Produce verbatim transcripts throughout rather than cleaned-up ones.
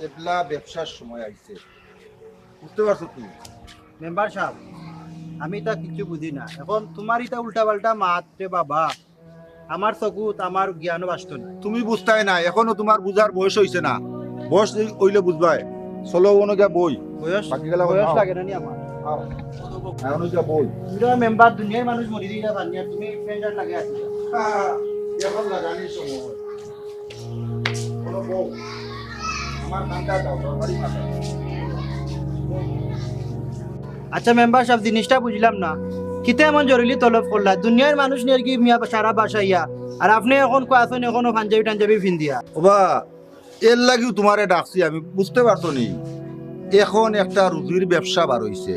এবলা ব্যবসার সময় আইছে, বুঝতে পারছো তুমি? মেম্বার সাব, আমি ইতা কিচ্ছু বুঝি না। এখন তুমার ইতা উল্টা পাল্টা মাত রে বাবা, আমার চকুত আমার জ্ঞানও বাসতো না। তুমি বুঝতায় না, এখনো তুমার বুঝার বয়স অইছে না। বয়স অইলে বুঝবায়। চলো, অনো গিয়া বই। বয়স, বাকি গেলা বয়স লাগে না নি আমার। আও। অনো গিয়া বই। তুমি তো মেম্বার, দুনিয়ার মানুষ মরি দিলা পানি, আর তুমি প্যান্ট শার্ট লাগাই আছো। হ্যাঁ, এখন লাগানি সময়। অনো বও। আমার কানটা দাও, দরবারি মাথা। আচ্ছা মেম্বার সাব, জিনিসটা বুঝলাম না, কিতা এমন জরুরি তলব করলা? দুনিয়ার মানুষ নিয়ে কি মিয়া সারা বাসাইয়া, আর আপনে এখন কো আছইন এখনো পাঞ্জাবি টাঞ্জাবি ফিন্দিয়া? ওবা, এর লাগিউ তুমারে ডাকছি আমি, বুঝতে পারছো নি? এখন একটা রুজির ব্যবসা বার অইছে,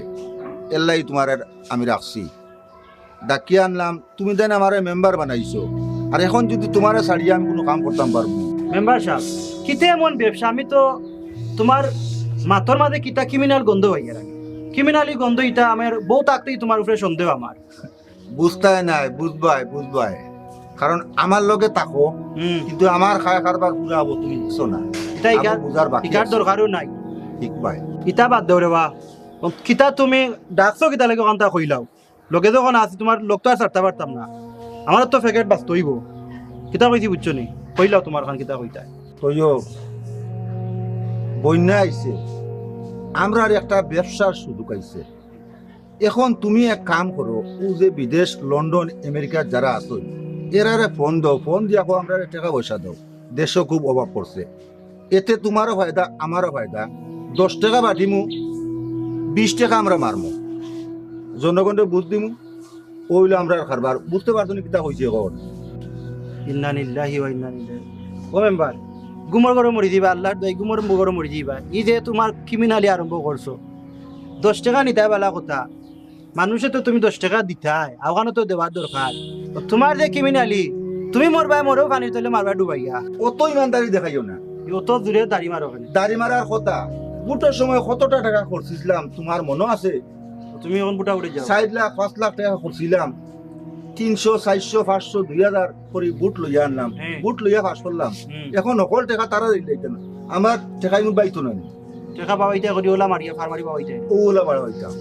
এর লাগি তুমারে আমি রাখছি। ডাকিয়া আনলাম, তুমি দেন আমারে মেম্বার বানাইছো, আর এখন যুদি তুমারে ছাড়িয়া আমি কুনু কাম করতাম পারমু নি? মেম্বার সাব, কিতা এমন ব্যবসা? আমি তো তুমার মাতর মাঝে কিতা ক্রিমিনাল গন্ধ পাইয়ার। ক্রিমিনালি গন্ধ ইতা আমার বউ থাকতেউ তুমার উপরে সন্দেহ আমার। বুঝতায় নায়, বুঝবায়, বুঝবায়। কারণ আমার লগে থাকো, হুম। কিন্তু আমার খায় কারবার পুরা অইবো, তুমি বুঝছো না। ইটা আমার ইকার, বুঝার বাকি ইকার আছে। দরকারও নাই। ঠিক ভাই। ইতা বাদ দেও রে বা। কিতা তুমি ডাকছো কিতা লাগি অখানতা কইলাও? লগে যখন আছি, তুমার লগ তো আর ছাড়তাম পারতাম না। আমার তো প্যাকেট বাঁচতে অইবো। কিতা কইছি বুঝছো নি? কইলাও তুমার খান কিতা কইতায়। কইও, বন্যা আইছে, আমরার একটা ব্যবসার সুযোগ আইছে। এখন তুমি এক কাম করো, অউ যে বিদেশ, লন্ডন, আমেরিকাত যারা আছো, এরারে ফোন দেও, ফোন দিয়া কও, আমরারে টেকা পয়সা দেও, দেশো খুব অভাব পড়ছে। এতে তুমারও ফায়দা, আমারও ফায়দা। দশ টেকা বাটিমু, বিশ টেকা আমরা মারমু, জনগণরে বুঝ দিমু, অউ অইলো আমরার কারবার। বুঝতে পারছো নি কিতা কইছি এখন? ইন্না লিল্লাহি ওয়া ইন্না ইলাইহি। ও মেম্বার, গুমর ঘরো মরি যাইবা, আল্লার দোয়াই গুমর ঘরো মরি যাইবা। ই যে তুমার ক্রিমিনালি আরম্ভ করছো, দশ টেকা নিতায় বালা কথা, মানুষে তো তুমি দশ টেকা দিতায়, অখানো তো দেওয়ার দরকার। ও তুমার যে ক্রিমিনালি, তুমি মরবায় মরেও পানির তলে মারবায় ডুবাইয়া। অত ইমানদারি দেখাইও না। অত জুরে দাড়ি মারো কেনে? দাড়ি মারার কথা। ভোটর সময় কতটা টেকা খরচিছলাম, তুমার মনো আছে? তুমি এখন ভোটাভুটি যাও। চাইর লাখ, পাঁচ লাখ টেকা খরচিলাম। তিনশো, চাইরশো, পাঁচশো, দুই হাজার করি ভোট লইয়া আনলাম। হ্যাঁ। ভোট লইয়া পাস করলাম। হুম। এখন হকল টেকা তারা দিলে না। আমার টেকা ইগুন পাইতো না নি। টেকা পাওয়াইতা করি ওলা মারিয়া, ফার মারি পাওয়াইতা। অউ ওলা মারা পাইতাম।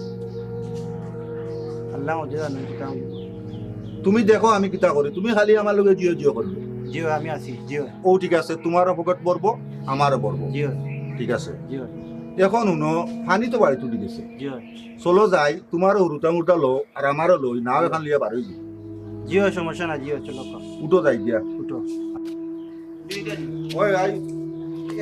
আল্লাহ মধ্যে জানেন কিতা অইবো। তুমি দেখো আমি কিতা করি, তুমি খালি আমার লগে জিও জিও করবে। জিও, আমি আছি, জিও। অউ ঠিক আছে, তুমারও পকেট ভরবো, আমারও ভরবো। জিও। ঠিক আছে। জিও। এখন হুনো, পানি তো বাড়ি তুলি গেছে। জিও। চলো যাই, তুমারও হুরুতা মুরুতা লও, আর আমারও লই, নাও এখান লইয়া বার অই যাই। জিও, সমস্যা না, জিও, চলো। উঠো যাই গিয়া। উঠো। ওই ভাই।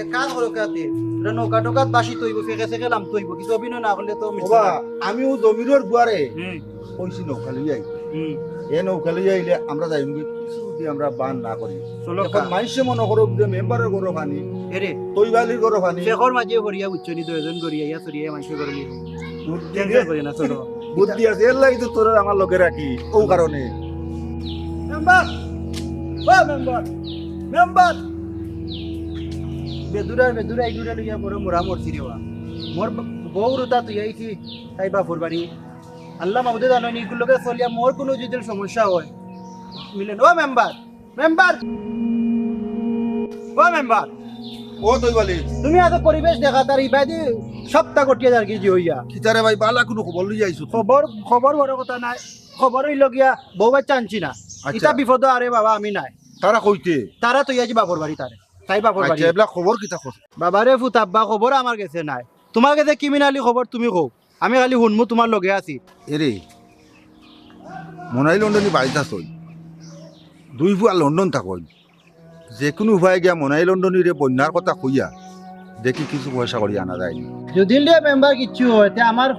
এক কাজ করো, কাতে। এটা নৌকা টোকাত বাসি তৈব, ফেকে সেকে লাম তৈব, কিছু অভিনয় না করলে তো মিশবে ওবা, না। আমিও জমিরর বুয়ারে হুম। কইছি নৌকা লইয়া আই। হুম। এ নৌকা লইয়া আইলে আমরা যাইমু, কিছু যদি আমরা বান না করি। চলো এখন কা। মাইনষে মনো করো যে মেম্বারর ঘরো পানি, এরে। তৈবালির ঘরো পানি। শেখর মাঝে করিয়া বুঝছো নি, দুইজন করিয়া ইয়া সরিয়া মাইনষে করিয়া। বুদ্ধি টেনশন দিয়া, করি না, চলো। বুদ্ধি আছে, এর লাগি তো তোরে আমার লগে রাখি, অউ কারণে। মেম্বার, ও মেম্বার, মেম্বার। বেদুরা, বেদুরা, এই দুইটা লইয়া বড় মোরা মরছি রে বা। মোর ব-, বউ রুতা তুই আইছি, তাই বাপর বাড়ি। আল্লাহ মাবুদে জানো নি, ইগুর লগে চলিয়া মোর কুনু যদি সমস্যা হয়, মিলে না। ও মেম্বার, মেম্বার, ও মেম্বার। ও তৈবালি। তুমি আজ পরিবেশ দেখা তার ইবাদি সপ্তাহ গটিয়া যার কি জি হইয়া। কিতারে ভাই, বালা কুনু খবর লইয়া আইছো তুই? খবর, খবর বড় কথা নাই। খবর অইলো গিয়া বউ বাচ্চা আনছি না। আচ্ছা। ইতা বিপদ আরে বাবা আমি নাই। তারা কইতে? তারা তো ইয়াজি বাপর বাড়ি তারে। তাই বাপর বাড়ি। আচ্ছা, এবলা খবর কিতা কর? বাবারে ফুত আব্বা খবর আমার গেছে নাই। তুমার গেছে ক্রিমিনালি খবর তুমি কও। আমি খালি হুনমু তুমার লগে আছি। এরে, মনাই লন্ডনী বাড়িত আছইন। দুই ফুয়া লন্ডন থাকইন। যেকুনু উপায়ে গিয়া মনাই লন্ডনীরে বন্যার কথা কইয়া দেখি কিছু পয়সা করি আনা যায়নি। যদি রে মেম্বার কিচ্ছু হয়, তে আমার,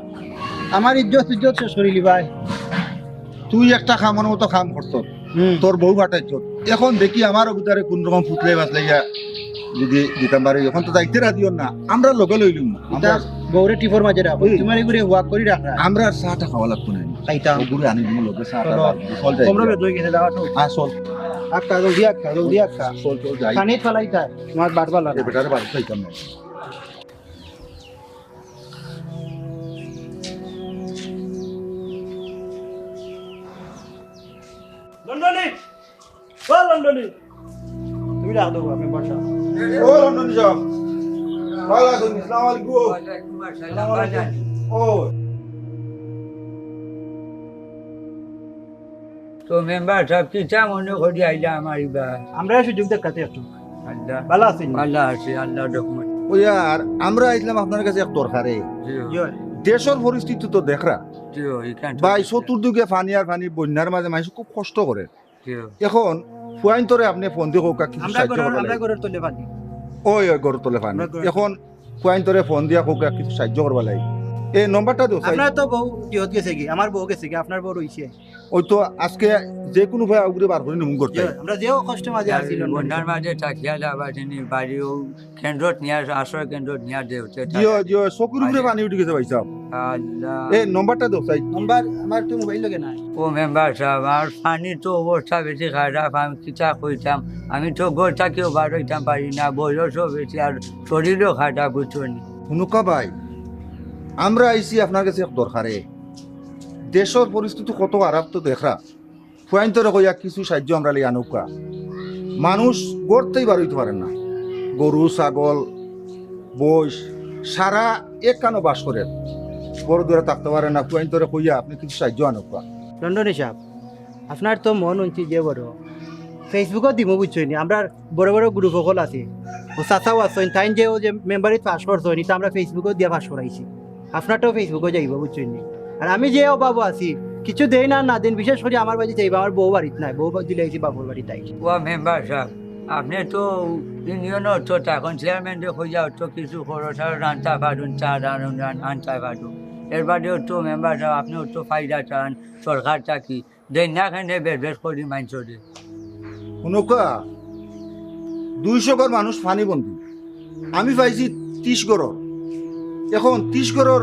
আমার ইজ্জত ইজ্জত শেষ করিলিবায়। তুই একটা কামর মতো কাম করছস, হুম। তোর বউ ফাটাইছস। এখন দেখি আমার ভিতরে কুন রকম ফুতলাই বাসলাইয়া যদি দিতাম পারি, এখন তো যাইতে রাজি অর না, আমরা লগে লইলুম না। ইতা আমরা বউরে টিপর মাঝে রাখো, এই। তুমার এগুরে ওয়াক করি রাখরা। আমরা চা টা খাওয়া লাগতো না। খাইতাম। ওগুরে আনি দিমু লগে চা টা চলো। লাগবো। চল যাই। তোমরা বেদ হয়ে গেছে, যাওয়া তো। আ, চল। আক্কা, জলদি আক্কা, জলদি আক্কা। চল, চল যাই। পানি ফালাইতা, তুমার বাট বালা না। এ বেটারে বাড়ি খাইতাম না। লন্ডনী! ও লন্ডনী! তুমি ডাক দেবো, আমি বসা। ও লন্ডনী সাহেব। ভালা আছইন? আসসালামু আলাইকুম। ওয়ালাইকুম আসসালাম, ভালা আছইন? ও। তো মেম্বার সাব, কিতা মনে করি আইলা আমার ইবা? আমরা সুযোগ দেখাতে একটু। আল্লাহ। ভালা আছইন? ভালা আছি, আল্লাহর রহমত। ওই আর আমরা আইলাম আপনার কাছে এক দরকারে। জি। জি। দেশর পরিস্থিতি তো দেখরা। জি, এখান ভাই, চতুর্দিকে পানি আর পানি, বন্যার মাঝে মানুষ খুব কষ্ট করে। জি। এখন ফুয়াইন্তরে আপনি ফোন দিয়ে কউক্কা কিছু আমরা সাহায্য করবা লাগি। ঘরর তলে পানি। ওই, ওই, ঘরর তলে পানি। আমরা ঘরর এখন ফুয়াইন্তরে ফোন দিয়া কউক্কা কিছু সাহায্য করবা লাগি। এই নম্বরটা দেও, সাই। আপনার তো বউ ইয়ত গেছে কি? আমার বউ গেছে কি? আপনার বউ রইছে? ওই তো আজকে যে কোনো ভাই ওগুলো বার করে নিমু করতে। জি, আমরা যে কষ্ট মাঝে আছি, লন্ডনে। বন্যার মাঝে থাকিয়া লাভ আছে নি, বাড়িও কেন্দ্রত নিয়া, আশ্রয় কেন্দ্রত নিয়া দেওতে জিও, জিও, চকুর উপরে পানি উঠি গেছে ভাই সাহেব। আল্লাহ। এ, নম্বরটা দেও, সাই। নম্বর আমার তো মোবাইল লগে নাই। ও মেম্বার সাব, আর পানি তো অবস্থা বেশি খারাপ, আমি কিতা কইতাম, আমি তো ঘর থাকিও বার হইতাম পারি না, বয়সও বেশি আর শরীরও খারাপ, বুঝছো নি? হুনুকা ভাই, আমরা আইছি আপনার কাছে এক দরকারে। দেশর পরিস্থিতি কত খারাপ তো দেখরা। ফুয়াইন্তরে কইয়া কিছু সাহায্য আমরা লাগি আনউক্কা। মানুষ ঘর থাকি বার হইতে পারে না, গরু, ছাগল, বইস, সারা এক কানো বাস করে, ঘর দুয়ারে থাকতে পারে না। ফুয়াইন্তরে কইয়া আপনি কিছু সাহায্য আনউক্কা। লন্ডনী সাব, আপনার তো মন উনছি যে বড়, Facebook-ও দিমু, বুঝছইন নি? আমরা বড় বড় group অকল আছে, ও চাচাও আছইন, তাইন যে ও যে মেম্বারি পাস করছইন, ইটা আমরা Facebook-ও দিয়া পাস করাইছি। আপনারটাও Facebook-ও যাইবো, বুঝছইন নি? আর আমি যে অভাবও আছি, কিছু দেইন আর না দেইন, বিশেষ করি আমার বাড়ি যাইবা, আমার বউ বাড়িত নাই, বউ বা-, দিলে আইছি বাপর বাড়িত আইছি। ও মেম্বার সাব, আপনি তো ইউনিয়নর তো এখন চেয়ারম্যানরে কইয়া তো কিছু খরচ আর আনতা পারুন, চা আন-, আন-, আনতা পারুন। এর বাদেও তো মেম্বার সাব, আপনিও তো ফায়দা চান সরকার থাকি। দেইন না কেনে বেশ বেশ করি মাইনষরে। হুনুকা, দুইশো ঘর মানুষ পানি বন্দি। আমি পাইছি ত্রিশ ঘরর। এখন ত্রিশ ঘরর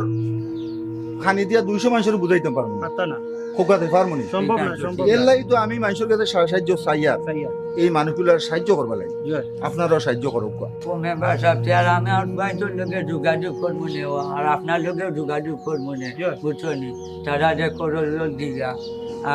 পানি দিয়া দুইশো মাইনষরে বুঝাইতাম পারমু না। পারতা না। খোকা দে পারমু নি? সম্ভব না, সম্ভব না। এর লাগি তো আমি মাইনষর কাছে সা-, সাহায্য চাইয়ার। চাইয়ার। এই মানুষগুলার সাহায্য করবা লাগি। জি। আপনারাও সাহায্য করউক্কা। ও মেম্বার সাব, তে আর আমি আর বাইনতর লগে যোগাযোগ করমু নে, ও আর আপনার লগেও যোগাযোগ করমু নে, জি। বুঝছো নি? তারা যে করল দিলা,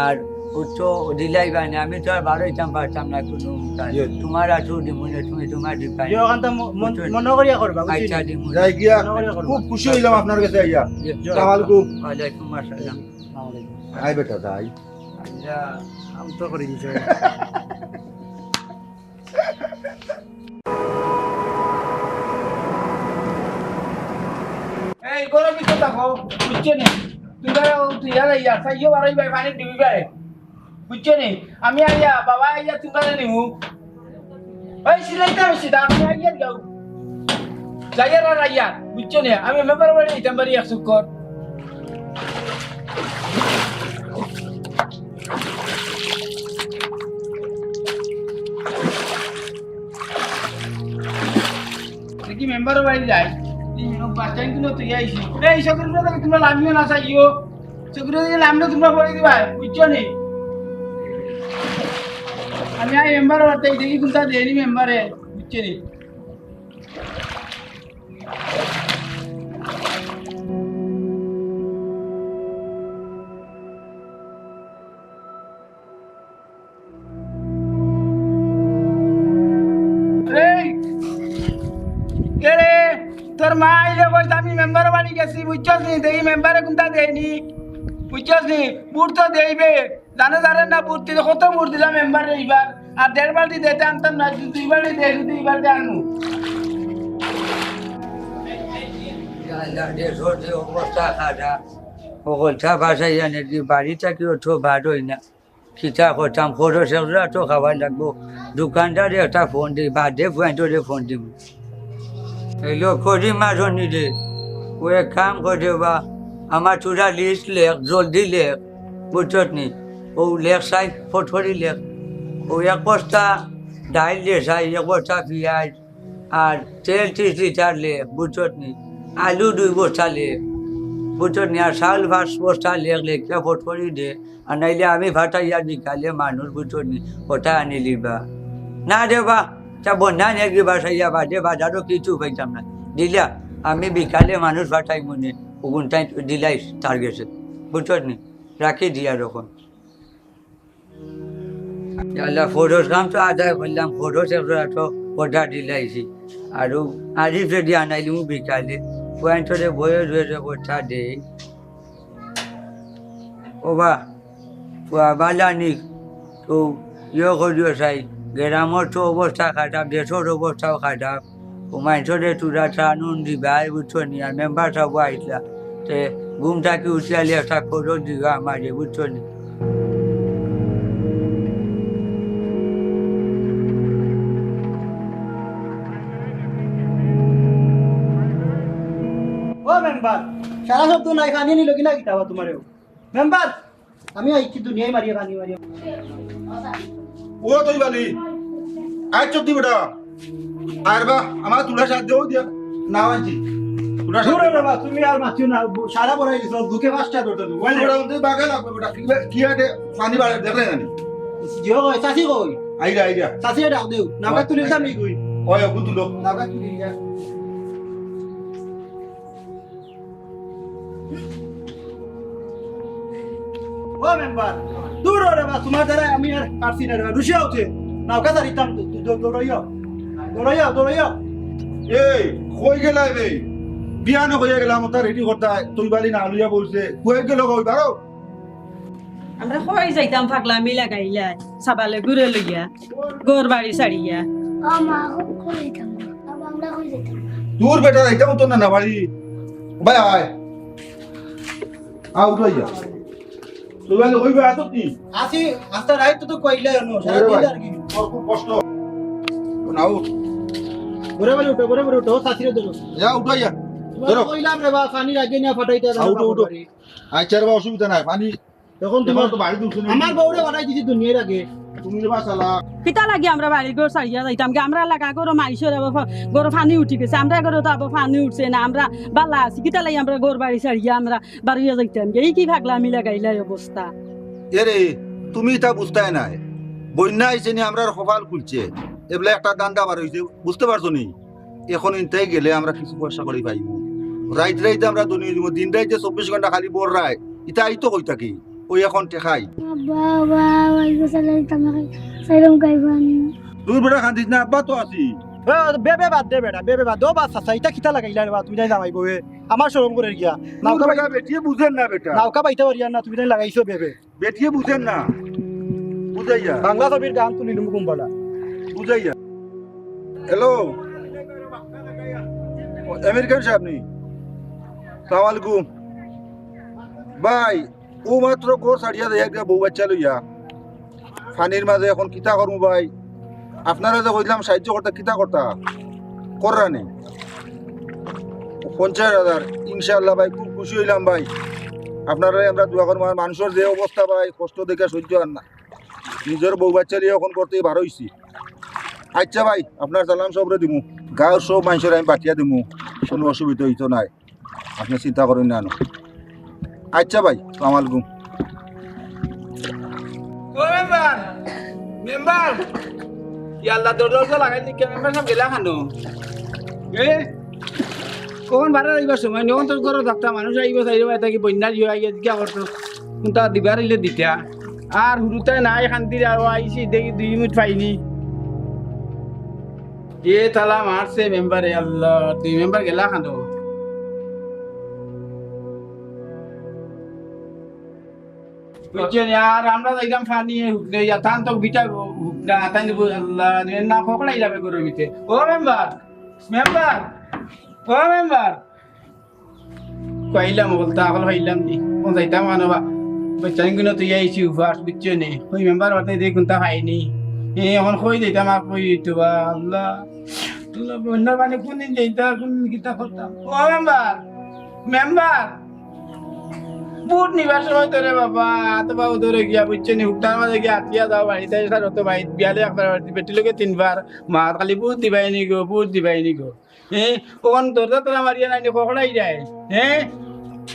আর ও তো দিলাই বানে, আমি তো আর বারইতাম পারতাম না কোনো কাজ। জি। তোমার আছো দিমু নে, তুমি তোমার দিবাই। জি, ওখান তো ম-, মন-, বুঝছো নি? মনে করিয়া করবা, বুঝছো নি? আচ্ছা, দিমু নে। যাই গিয়া, মনে করিয়া করবা। খুব খুশি হইলাম আপনার কাছে আইয়া। জি, জি। সালাম আলাইকুম। ওয়ালাইকুম আসসালাম। আই বেটা, যাই। আচ্ছা, আমি তো করি দিছি। এই, ঘরর ভিতরে থাকো, বুঝছো নি? তুমরা, তুই আর আইয়া, চাইও বারই ভাই, পানি দিবি ভাই। বুঝছো নি? আমি আইয়া, বাবা আইয়া, তুমরারে নিমু। ওই সিলাইতে আমি সিধা, আমি আইয়া যাও। যাইয়ার আর আইয়ার, বুঝছো নি? আমি মেম্বার বাড়ি যাইতাম পারি এক চক্কর। দেখি মেম্বার বাড়ি যাই। এই বাস স্ট্যান্ড গুলো তো আইছি। এই সকল তোমরা লামিও না চাইও। চুকরে দিয়ে লামলে তোমরা পড়ে দিবা, বুঝছো নি? আমি আই মেম্বার হতে দেখি কোনটা দেয়নি মেম্বারে, বুঝছো নি? এই, কে রে? তোর মা আইলে কইস আমি মেম্বার বাড়ি গেছি, বুঝছস নি? দেখি মেম্বারে কোনটা দেয়নি, বুঝছস নি? ভোট তো দেইবে, জানে জানে না ভোট দিলে কত ভোট দিলাম মেম্বারে এইবার, আর দেড় বালতি দিতে আনতাম না, দুই বালতি দে, দুই বালতি আনু। আল্লাহ, দেশর যে অবস্থা খারাপ, অকলতা বাসাই জানে যে বাড়ি থাকি অত বার হই না। কিতা করতাম, খরচ একজোড়া তো খাওয়াই লাগবো। দোকানদারে একটা ফোন দি, বাদে ফুয়াইন্তরে ফোন দিমু। হ্যালো, করিম মাঝনি রে, ও এক কাম কর বা, আমার থুড়া লিস্ট লেখ, জলদি লেখ, বুঝছত নি? ও লেখ সাই, ফটফটি লেখ। ও এক বস্তা ডাইল দে সাই, এক বস্তা পিয়াজ, আর তেল ত্রিশ লিটার লেখ, বুঝছত নি? আলু দুই বস্তা লেখ, বুঝছত নি? আর চাউল পাঁচ বস্তা লেখ, লেখিয়া ফটফটি দে। আর নাইলে আমি ফাটাইয়া বিকালে মানুষ, বুঝছত নি? ওটা আনিলিবা। না রে বা, তা বন্যা নিয়ে কি বাসাইয়া বাদে বাজারও কিছু পাইতাম না। দিলা, আমি বিকালে মানুষ ফাটাই মনে, ওগুনটাই দিলাই তার গেছে, বুঝছত নি? রাখি দিয়া রকম। ইয়া আল্লাহ, ফরজ কাম তো আদায় করলাম, ফরজ একজোড়া তো কথা দিলাইছি। আরো আজি যদি আনাইলিমু বিকালে, পুয়াইন্তরে বয়ে ধরে কথা দেই। ও বা, পুয়া বালানি, তো ইয়ে করিও চাই, গ্রামর তো অবস্থা খারাপ, দেশর অবস্থাও খারাপ। ও মাইনষরে তুরা চা নুন দিবায়, বুঝছো নি? আর মেম্বার সাব আইতলা, তে ঘুম থাকি উঠিয়ালি একটা খবর দিবা আমারে, বুঝছো নি? ও মেম্বার, সারা শব্দ নাই, খানি নিল কিনা কিতাবা তোমারেও? মেম্বার, আমি আইছি দুনিয়ায় মারিয়া, পানি মারিয়া। ও তুই বালি, আয় চোদ্দি বেটা। আর বা, আমার তুলা সাত দেও দিয়া, না আনছি। তুলা সাত দূর দে। রে বা, তুমি আর মাতিও না, সারা বড়াই দিছো, দুঃখে পাঁচটা বেটা। ওই বেটা, তুই বাগে লাগবে বেটা, কি বে-, কি আটে পানি বাড়ে, দেখলে জানি। জিও কই, চাচি কই? আইরা, আইরা। চাচি ডাক দেও, নামটা তুলি যাম নি কই? ওই, ওগু তুলো। নামটা তুলি যা। ও মেম্বার, দূর ও রে বা, তোমার দ্বারা আমি আর পারছি না রে বা, রুশিয়া উঠে। নৌকা ছাড়িতাম তো, দৌ-, দৌ-, দৌড়াইয়া, দৌড়াইয়া, দৌড়াইয়া। এই, কই গেলা রে? বিয়ানো কইয়া গেলাম, ওটা রেডি করতা, তুই বালি না লইয়া বলছে, কই গেল কই, বারো? আমরা কই যাইতাম পাগলামি লাগাইলা, সাবালে ঘুরে লইয়া, ঘর বাড়ি ছাড়িয়া। ও মা, কই যাইতাম না? বাবা, আমরা কই যাইতাম না? দূর বেটা, যাইতাম তো না, না বাড়ি। ভাই, আয়। আ, উঠাইয়া। তুই বালি কইবে, আছো কি? আছি, আস্তা রাইত তো কইলে, নো, সারা ওরে দিন ভাই, আর কি। তোর খুব কষ্ট। না, উঠ। ঘরে বাড়ি উঠো, ঘরে বাড়ি উঠো, ও চাচিরে ধরো। যা, উঠাইয়া। তোমার ধরো। কইলাম রে বা, পানি রাখে নিয়ে ফাটাইতে হবে আ, উঠো, বাবার উঠো। বাড়ি। আচ্ছা রে বা, অসুবিধা নাই, পানি এখন এখন তোমার তো বাড়ি ঢুকছে না। আমার বউরে বাড়াই দিছি দুনিয়ার আগে। তুমি রে বা শালা। কিতা লাগি আমরা বাড়ি ঘর ছাড়িয়া যাইতাম কি? আমরা লাগা ঘরো মাইষর আবার ফা-, ঘরো পানি উঠি গেছে, আমরা ঘরো তো আবার পানি উঠছে না, আমরা বালা আছি, কিতা লাগি আমরা ঘর বাড়ি ছাড়িয়া আমরা বারইয়া যাইতাম কি? এই কি পাগলামি লাগাইলা এই অবস্থা? এরে, তুমি ইতা বুঝতায় নায়, বন্যা আইছে নি, আমরার কপাল খুলছে, এবলা একটা ধান্দা বার অইছে, বুঝতে পারছো নি? এখন ইনতাই গেলে আমরা কিছু পয়সা করি পাইমু। রাইত রাইতে আমরা ধনী অইমু, দিন রাইতে চব্বিশ ঘন্টা খালি বড় রায়। ইতা আইতো কই থাকি? ওই এখন টেকাই। আব্বা, আব্বা, আব্বা, এই বছর এই তামাক খাই, সাইলাম খাইবানি। দূর বেটা, কান্দিস না, আব্বা তো আছি। এ, বেবে বাদ দে বেটা, বেবে বাদ দে। ও বা চাচা, ইতা কিতা লাগাইলা রে বা, তুমি জানি জামাই বউয়ে। আমার শরম করে গিয়া। দূর নাউকা বেটা, বাই-, বেটিয়ে বুঝের না বেটা। নাউকা বাইতে পারিয়ার না, তুমি জানি লাগাইছো বেবে। বেটিয়ে বুঝের না। বুঝাইয়া। বাংলা ছবির গান তুলিলুম কুম্বালা। বুঝাইয়া। হ্যালো। ও, আমির খান সাহেব নি? সালাম আলাইকুম। ভাই, ও মাত্র ঘর ছাড়িয়া যাইয়া গিয়া বউ বাচ্চা লইয়া। পানির মাঝে এখন কিতা করমু ভাই? আপনারা যে কইলাম সাহায্য করতা, কিতা করতা? কররা নি? পঞ্চাশ হাজার, ইনশাআল্লাহ ভাই, খুব খুশি অইলাম ভাই। আপনারারে আমরা দোয়া করমু। আর মানুষর যে অবস্থা ভাই, কষ্ট দেখে সহ্য আর না। নিজর বউ বাচ্চা লইয়া এখন করতে বার অইছি। আচ্ছা ভাই, আপনার সালাম সবরে দিমু, গাঁওর সব মাইনষরে আমি পাঠিয়া দিমু, কুনু অসুবিধা অইতো নায়। আপনে চিন্তা করইন না, আনো। আচ্ছা ভাই, সালাম আলাইকুম। ও মেম্বার, মেম্বার, ইয়া আল্লাহ, দরজা উরজা লাগাই দিকে, মেম্বার সাব গেলা কানো? এ, কখন বারে আইবার সময়, নখন তো ঘরো থাকতা, মানুষ আইবো, চাইবো, এটা কি বন্যা দিও, আইয়া জিজ্ঞা করতো, কুনটা দিবার অইলে দিতা। আর হুরুতায় নাই, কান্দির, আর আইছি, দেখি দুই মিনিট পাইনি। এ তালা মারছে মেম্বারে, আল্লাহ, দুই মেম্বার গেলা কানো? বুঝছো নি? আর আমরা যাইতাম পানি হুকনে, ইয়া তান তো বিটা হুকনা, তাই নিব, আল্লাহ, নি না পকড়াই যাবে গরমিতে। ও মেম্বার, মেম্বার, ও মেম্বার। কইলাম বলতা, আকল পাইলাম নি। কোন যাইতাম আনো বা। বাচ্চাইন গুনো তো ইয়াইছি উপাস, বুঝছো নি? ওই মেম্বার বাতে দেখি কুনটা পাইনি। এ, এখন কই যাইতাম আর কই অইতো বা, আল্লাহ। আল্লাহ, বন্যার পানি কোন দিন যাইতা, কোন দিন কিতা করতাম? ও মেম্বার, মেম্বার। ভোট নিবার সময় তো রে বাবা, তো বাবু ধরে গিয়া, বুঝছো নি? হুকটার মাঝে গিয়া আটিয়া যাও, বাড়িতে এসে তো ভাই, বিয়ালে একবার বাড়িতে, বেটি লোকে তিনবার, মা খালি ভোট দিবাই নি গো, ভোট দিবাই নি গো। হ্যাঁ, ওখান দরজা তালা মারিয়া নাই নি, কখনাই যায়। হ্যাঁ,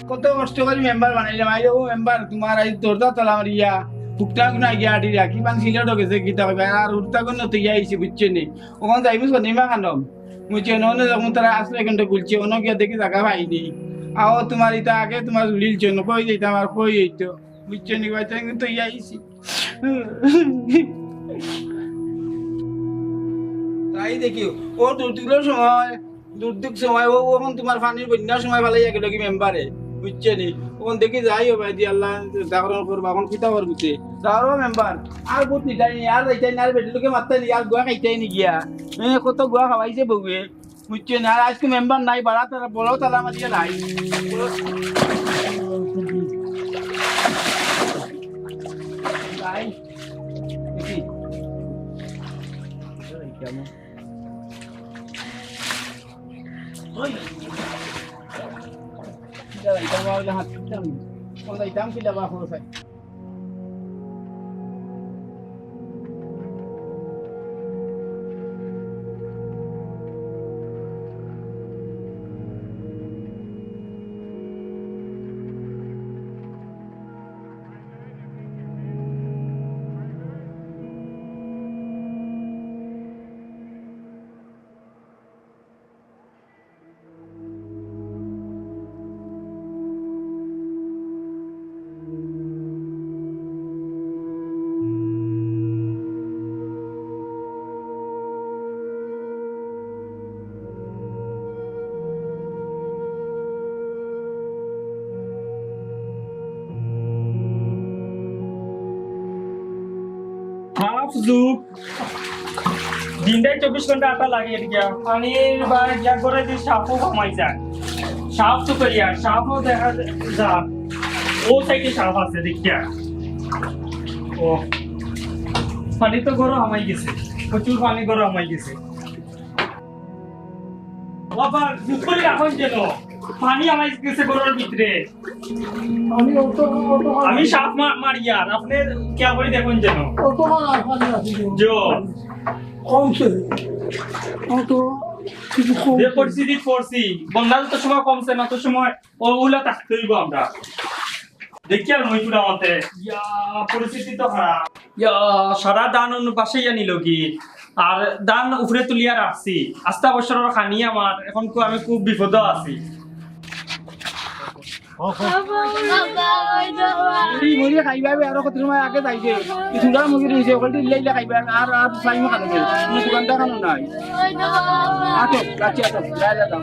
কত কষ্ট করি মেম্বার বানাইলাম, আইরে ও মেম্বার, তোমার আই দরজা তালা মারিয়া, হুকটা গুনা গিয়া আটি রাখি, পান সিলেটও গেছে, কিতা কইবা, আর হুকটা গুন তো ইয়া আইছে, বুঝছো নি? ওখান যাইবো শনিমা খানম, বুঝছো নি? ওনে যখন তারা আশ্রয় কেন্দ্র খুলছে, ওনো গিয়া দেখি জাগা পাইনি। আও তোমার ইতা আগে তোমার ঝুলিল চন, কই যাইতাম আর কই অইতো, বুঝছো নি? কইতে কিন্তু ইয়া আইছি। ভাই দেখিও, ও দুর্যোগর সময়, দুর্যোগ সময়, ও অখন তুমার পানির বন্যার সময় ফালাইয়া গেলো গি মেম্বারে, বুঝছো নি? অখন দেখি যাই ও ভাই দি আল্লাহ জাগরণ করবা, অখন কিতা করবো তে? যাও রে মেম্বার, আর বুঝ নিতাই নি, আর যাইতাই নি, আর বেটির লগে মাততাই নি, আর গুয়া খাইতাই নি গিয়া। এ, কত গুয়া খাওয়াইছে বউয়ে, বুঝছো নি? আর আইজকু মেম্বার নাই, বাড়া তালা, বড় তালা মারিয়া নাই। ভাই, দেখি। ওই। কিলা যাইতাম, আর অইলে হাত দিতাম। কোন যাইতাম, কিলা বা খরচ হয়? হাফ যুগ দিনটাই চব্বিশ ঘন্টা আটা লাগে এদিকে। পানির বা ইয়া করে যে সাপও কমাই যায়, সাপ তো করিয়া সাপও দেখা যায়। ও সাইডে সাপ আছে দেখিয়া। ও, পানি তো গরম হামাই গেছে, প্রচুর পানি গরম হামাই গেছে। বাবা, জুতলি রাখুন যেন, পানি হামাই গেছে ঘরর ভিতরে। আমি অত, অত আমি সাপ মা-, মারি আর আপনি খেয়াল করে দেখুন যেন। অত আর পানি আছে যে। জো। কমছে। অত কিছু কম। যে পরিস্থিতি পড়ছি, বন্যার তো সময় কমছে না, তো সময় ও উলা থাকতে হইব আমরা। দেখি আর মইপুরা মতে। ইয়া, পরিস্থিতি তো খারাপ। ইয়া, সারা ধান অন্য পাশে ইয়া নিল কি? আর ধান উপরে তুলিয়া রাখছি। আস্তা বছরর খানি আমার, এখন কু-, আমি খুব বিপদ আছি। মুড়ি, মুড়ি খাইবা বে, আরো কত সময় আগে যাইবে। এই চুড়া মুড়ি রইছে, ওখানে ইল্লা ইল্লা খাইবা, আর, আর চাইমা খানো বে। কোনো দোকানটা খানো নাই। আটো, কাছে আটো, যা, যা, যাও।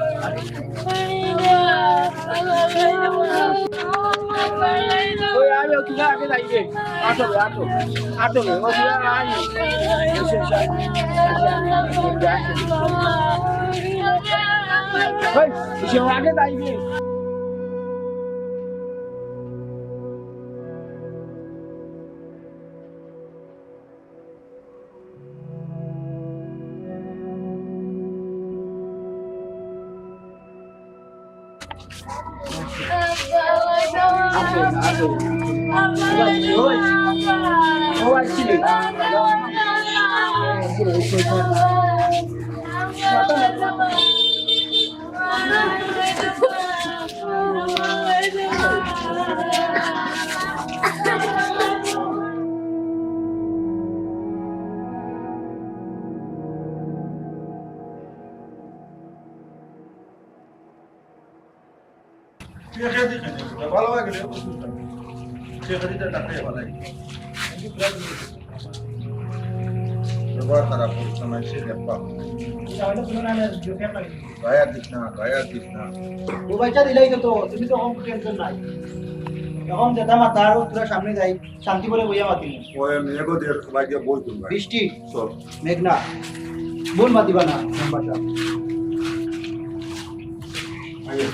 ওই, আয়, ওই, চুড়া আগে যাইবে। আটো বে, আটো। আটো বে, ওই চুড়া আয়। এসে, এসে, এসে, এসে, এসে। ওই, এসে আগে যাইবে। ব্যবহার খারাপ করিস না, মানুষের ব্যাপার। গায়া দিস না, গায়া দিস না। ও বাচ্চা দিলাই তো, তো, তুমি তো অখন টেনশন নাই। অখন যেটা মাতার, তোরা সামনে যাই, শান্তি করে বইয়া মাতি। ওই মেঘও দের, ভাই, গিয়া বই তুমি, ভাই। বৃষ্টি, চল। মেঘনা, বল মাতিবা না, নাম্বারটা। আগে।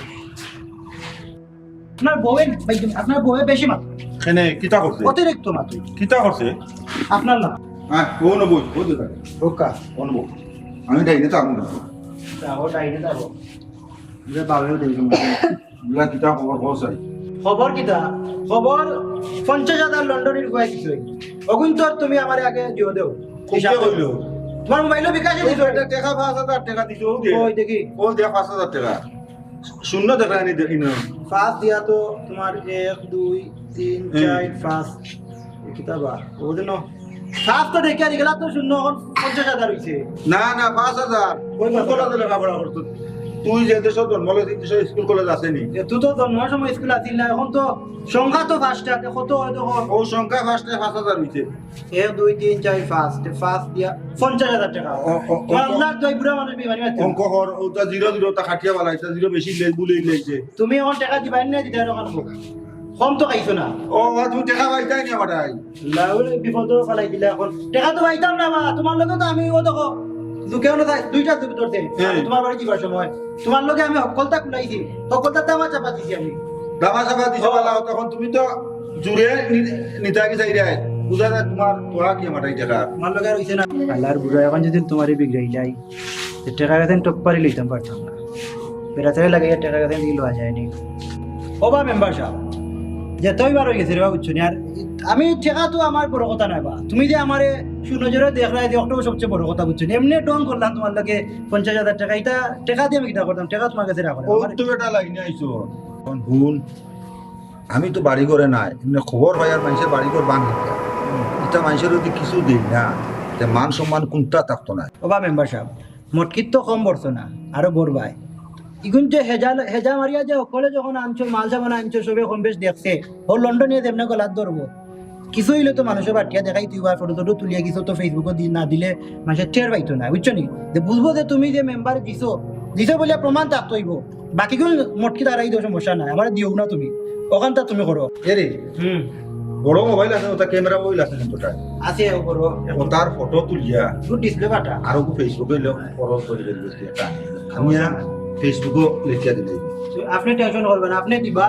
আপনার বউয়ে, ভাই, আপনার বউয়ে বেশি মাত। কেনে, কিতা করছে? অতিরিক্ত মাত। কিতা করছে? আপনার না। হ্যাঁ, ও নবো, ও তো থাকে। ও কা? ও নবো। আমি ডাইনে তো আমু না। যাও, ডাইনে যাও। যে বাবেও দেখি না। বুলা কিতা খবর, খবর চাই। খবর কিতা? খবর পঞ্চাশ হাজার লন্ডনীর উপায় কিছু। অগুন তো তুমি আমারে আগে দিও দেও। কে কইলো? তোমার মোবাইলো বিকাশে দিছো। এটা টেকা পাঁচ হাজার টেকা দিছো, ও দে। ওই দেখি। ও দে পাঁচ হাজার টেকা। শূন্য দেখা আনি দেখি না। পাঁচ দিয়া তো তোমার এক, দুই, তিন, হুম। চার, পাঁচ। এ কিতা বা? ও দিন পাঁচ তো দেখি আর এগুলা তো শূন্য, অখন পঞ্চাশ হাজার হইছে। না, না, পাঁচ হাজার। কই পাঁচ হাজার? কত লেখাপড়া করতো? তুই যে দেশো জন্ম লইছস, ই দেশো স্কুল কলেজ আছে নি? এ, তুই তো জন্মর সময় স্কুল আছিল না, এখন তো সংখ্যা তো পাঁচটা, তে কত হয় তো কর? ও সংখ্যা পাঁচটা, পাঁচ হাজার অইছে। এক, দুই, তিন, চাইর, পাঁচ, তে পাঁচ দিয়া পঞ্চাশ হাজার টেকা। ও, ও, ও, ও। আল্লার দোয়াই বুড়া মানুষ বেইমানি মারতে। অঙ্ক কর, ওটা জিরো জিরো, তা কাটিয়া বালা, এটা জিরো বেশি লে-, ভুলে গেছে। তুমি এখন টেকা দিবায় না, দিতায় না, কম তো খাইছো না। ও, বা তুমি টেকা পাইতায় না, বাটাই। লাউরে বিপদো ফালাই দিলা এখন। টেকা তো পাইতাম না বা, তুমার লগে তো আমি ও দেখো, দুঃখে অনো থাই, দুইটা দুঃখ ধরছে। হ্যাঁ। তুমার বাড়ি যাইবার সময়, তুমার লগে আমি হক্কলতা কুলাইছি, হক্কলতা দাবা চাপা দিছি আমি। দাবা চাপা দিছো বালা, তখন তুমি তো জুরে নি-, নিতা কি চাইরায়? বুঝা যায় তুমার তোরা কি আমার এই টেকা? তুমার লগে আর অইছে না। আল্লার বুড়া, এখন যদি তুমারে বিগড়াইলাই, তে টেকা গাছেন টপ পারি লইতাম পারতাম না। বেড়াতে লাগে টেকা গাছেন দিয়ে লওয়া যায়নি। ও বা মেম্বার সাব, যেতই বার অই গেছে রে বা, বুঝছো নি? আর আমি টেকা তো আমার বড় কথা নায় বা, তুমি যে আমারে সুনজরে দেখরায় যে অটাউ সবচেয়ে বড় কথা, বুঝছো নি? এমনে ঢং করলাম তুমার লগে পঞ্চাশ হাজার টেকা, ইটা টেকা দিয়া আমি কিতা করতাম? টেকা তুমার গেছে রাখো না। ও, আমার তুমি এটা লাইনে আইছো। এখন হুন, আমি তো বাড়ি ঘরে নাই, এমনে খবর পাই আর মানষে বাড়ি ঘর ভাঙ্গি দেয়। ইটা মানষরে যদি কিছু দেই না, তে মান সম্মান কুনটা থাকতো না। ও বা মেম্বার সাব, মটকিত তো কম পড়ছো না, আরো বড় ভাই। ইগুন যে হেজা, হেজা মারিয়া যে হক্কলে যখন আনছো, মাল সামান আনছো, সবে কম বেশ দেখছে। ও লন্ডনিয়ে যেমনে গলাত ধরবো। কিছু অইলে তো মানষে বাটিয়া দেখাইতে অইবো, আর ফটো টটো তুলিয়া কিছু তো Facebook-ও দি-, না দিলে মানষে টের পাইতো না, বুঝছো নি? যে বুঝবো যে তুমি যে মেম্বার দিছো, দিছো বলিয়া প্রমাণ থাকতে অইবো। বাকিগুন মটকি দাঁড়াই দেও, সমস্যা নাই, আমারে দিও না তুমি, অখানতা তুমি করো। এরে, হুম। বড় মোবাইল আছে, ওটা ক্যামেরা মোবাইল আছে কিন্তু ওটা। আছে, ও বড়। ও তার ফটো তুলিয়া গুড ডিসপ্লে বাটা। আর ওকে Facebook-এ লো, ফরজ করে দিল বুঝলি এটা। আমি আর Facebook-ও লেখিয়া দিলে। তো আপনি টেনশন করবেন, আপনি দিবা।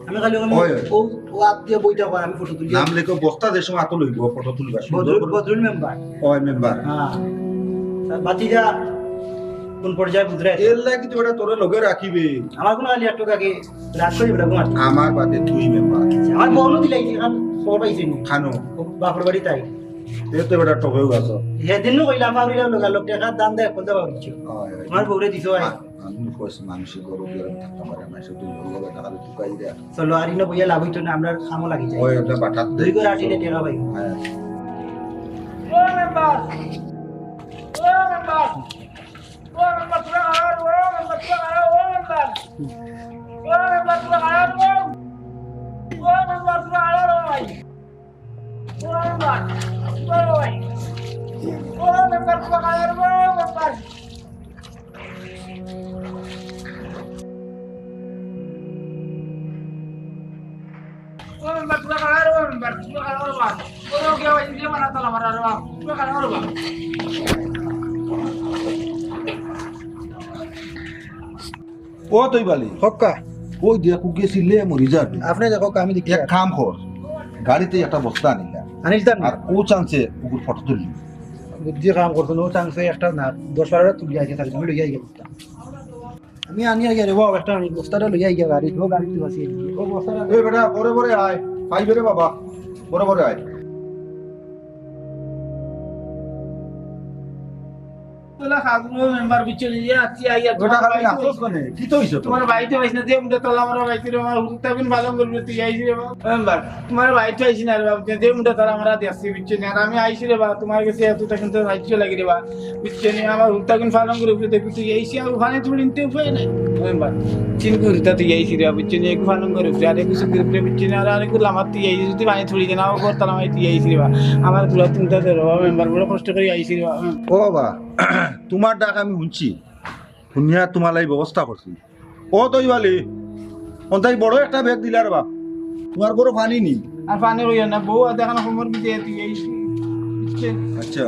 আমি খালি ওখানে ওই, ওই। ও, ও আত দিয়া বইটা কর, আমি ফটো তুলি। নাম লেখো, বস্তা যে সময় আতো লইব, ফটো তুলবা। সুন্দর বদরুল, করে। বদরুল মেম্বার। ওই মেম্বার। হ্যাঁ। তা ভাতিজা কোন পর্যায়ে বুঝরে? এর লাগি তো বেটা তোরে লগে রাখিবে। আমার কোনো খালি একটু আগে রাগ করি বেটা ঘুমাতে। আমার বাদে তুই মেম্বার। আমার বউনও দিলাইছি, এখন খবর পাইছি নি। খানো। ও বাপর বাড়ি তাই। এ তো বেটা টপেও গেছো। সেদিনও কইলাম, পাউরিরা লোক, লোক টেকার দাম দেয়, কোনটা পাউরিছো? হয়, হয়। তোমার বউরে দিছো, হয়। আ-, আমি কইছি, মানুষের গরু গরম থাকতে পারে, মানুষের দুই গরু গরম থাকলে তুকাই দেয়। চলো, আর ইনো বইয়া লাভ অইতো না, আমরা কামও লাগি যাই। ওই, ওটা বাটাত দুই দেয়। করে আটিলে টেকা পাই। হ্যাঁ। ও মেম্বার! ও মেম্বার! ও মেম্বার, তোরা আর, ও মেম্বার, তোরা আর, ও মেম্বার! ও মেম্বার, তোরা আর, ও! ও মেম্বার, তোরা আর, ও ভাই! ও মেম্বার, ও ভাই! ও মেম্বার, তোরা আর, ও মেম্বার! ও মেম্বার, তোরা আর, ও মেম্বার, তোরা আর, ও ভাই! ও, ও, কে ভাই, ইন্ডিয়া বানা তালা মারা রে বাবা, তোরা আর, ও ভাই! ও তুই বালি। হক্কা। ওই দিয়া কুকে সিলে মরি যাবে। আপনি দেখো, আমি দেখি। এক কাম কর, গাড়িতে একটা বস্তা আনিলা। আনিস দাম। আর ও চান্সে ওগুর ফটো তুললি। বুদ্ধি কাম করতো না, ও চান্সে একটা না, দশ বারোটা তুলি আছে, তাহলে আমি লইয়া গেলাম। আমি আনি আগে রে বাবা, একটা আনি, বস্তাটা লইয়া গিয়া গাড়ি, ও গাড়ি তুই বাঁচিয়ে দিবি। ও বস্তাটা এই বেটা, বড় বড় আয়, পাইবে রে বাবা, বড় বড় আয়। তোলা খাজুর মেম্বার বিচে নিয়ে আসছি, আইয়া ওটা তোমার খালি বাড়িতে নাচস মানে? কি তো হইছে তো? তোমার বাড়িতে আইস না, যে মুন্ডা তালা মারা বাড়িতে রে, আমার হুরুতা বিন পালন করবে, তুই আইস রে বাবা। মেম্বার, তোমার বাড়িতে আইস না রে বাবা, যে মুন্ডা তালা মারা দেখছি, বুঝছো না? আর আমি আইছি রে বাবা, তোমার গেছে এত তখন তো রাজ্য লাগে রে বাবা, বুঝছো না? আমার হুরুতা বিন পালন করে উপরে দেখবি, তুই আইসি আর ওখানে তুমি নিতে উপায় নাই। মেম্বার, চিন হুরুতা তুই আইসি রে বাবা, বুঝছো না? একটু পালন করে উপরে, আর একটু সুন্দর করে, বুঝছো না? আর, আর একটু লামার তুই আইসি, যদি পানি তুলি দেন, আমার ঘর তালা মারি তুই আইসি রে বাবা। আমার তোরা চিন্তা ধরো বাবা, মেম্বার, বড় কষ্ট করে আইসি রে বাবা। ও বাবা, তোমার ডাক আমি শুনছি, শুনিয়া তোমার লাগি ব্যবস্থা করছি। ও তৈবালি, অন্তাই বড় একটা ব্যাগ দিলা রে বাপ, তোমার ঘরো পানি নি? আর পানি কইও না, বউ আর দেখানো কোমর বিদে তুই এই, বুঝছেন? আচ্ছা।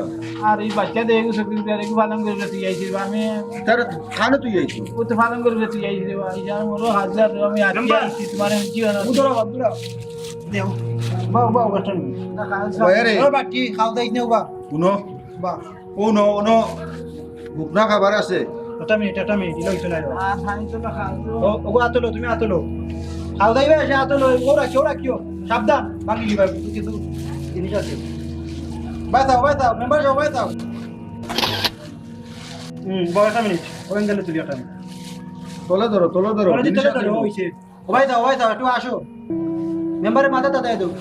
আর এই বাচ্চা দেখে সত্যি আর একটু পালন করে তুই আইসি, আমি তার খানো তুই আইসি? ও তো পালন করে তুই আইসি, এই যে আমার হাজার আমি আটকে আইসি, তোমার আমি জীবন আছে। উদরা বাপ, উদরা। দেও। বাউ, বাউ, একটা মিনিট। না, খাওয়া ওই রে। ও বাটি, খাও দাইস না, বা। শুনো। বা। ও নো, ও নো, ভুকনা খাবার আছে। একটা মিনিট, একটা মিনিট, ইলা হইতো না রে। আর খাই তো না খাই তো। ও, ওগো আতলো, তুমি আতলো। খাও দাইবে, সে আতলো, ও রাখিও, ও রাখিও। সাবধান, ভাঙি লিবার, কিছু জিনিস আছে। বাই থাও, বাই থাও, মেম্বার সাব, বাই থাও। হুম, বারো একটা মিনিট, ওখান গেলে তুলি একটা মিনিট। তলে ধরো, তলে ধরো, তলে ধরো, জিনিস তলে আছে। ধরো, হইছে। ও ভাই যাও, ভাই যাও, একটু আসো। মেম্বারে মাথা তাতায় দাও,